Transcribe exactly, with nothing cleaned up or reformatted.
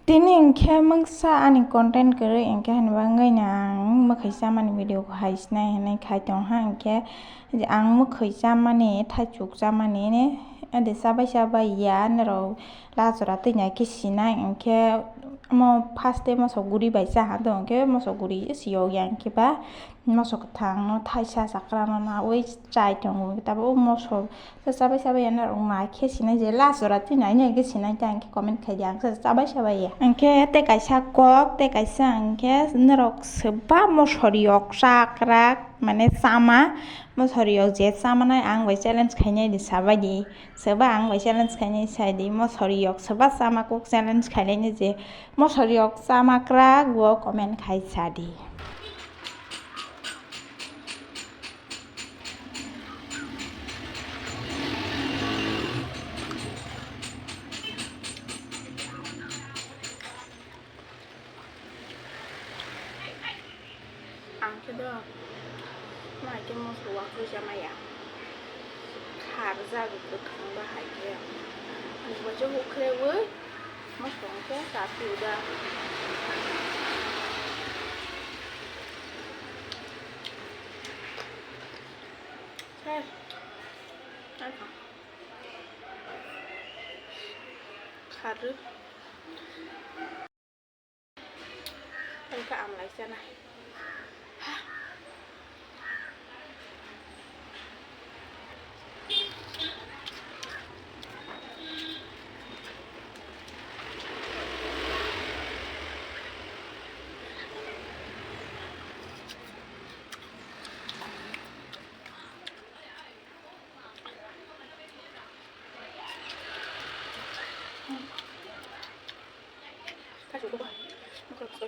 Tini hinkhe mungsa ani content kwrwi hinkhe hinba wngwi no ang mwkhwi chamani video kho hai sinai hinwi khai tongha, hinkhe ang mwkhwi chamani, thaichuk chamani, ade chabai chabai ya norok lachora twi nai khe sinai, hinkhe omo first day moso guri bai cha ha do, hinkhe moso guri siyok ya, hinkhe ba moso kwthang no thaisa chakra no nawi chai tongo, tabuk o moso chabai chabai ya norok nai khe sinai je last jora twi nai nai khe sinai ta hinkhe comment khai di ang chabai chabai ya. Hinkhe tei kaisa kok tei kaisa hinkhe norok swba moso riyok chakra mane chama moso riyok je chama nai ang bai challenge khainai di sabai di swba ang bai challenge khainai sai di moso riyok swba chama kok challenge khainai je moso riyok chama kra go comment khai sa di. Ang khe do mai khe moso wakrwi chamaya kharjak bwkhang bahai khe ani waisa hukhraiwi moso hwnkhe chaphiu da. Hai. Kharwi. Ang kha amlai chana. Kasih ko ba. Ko ko.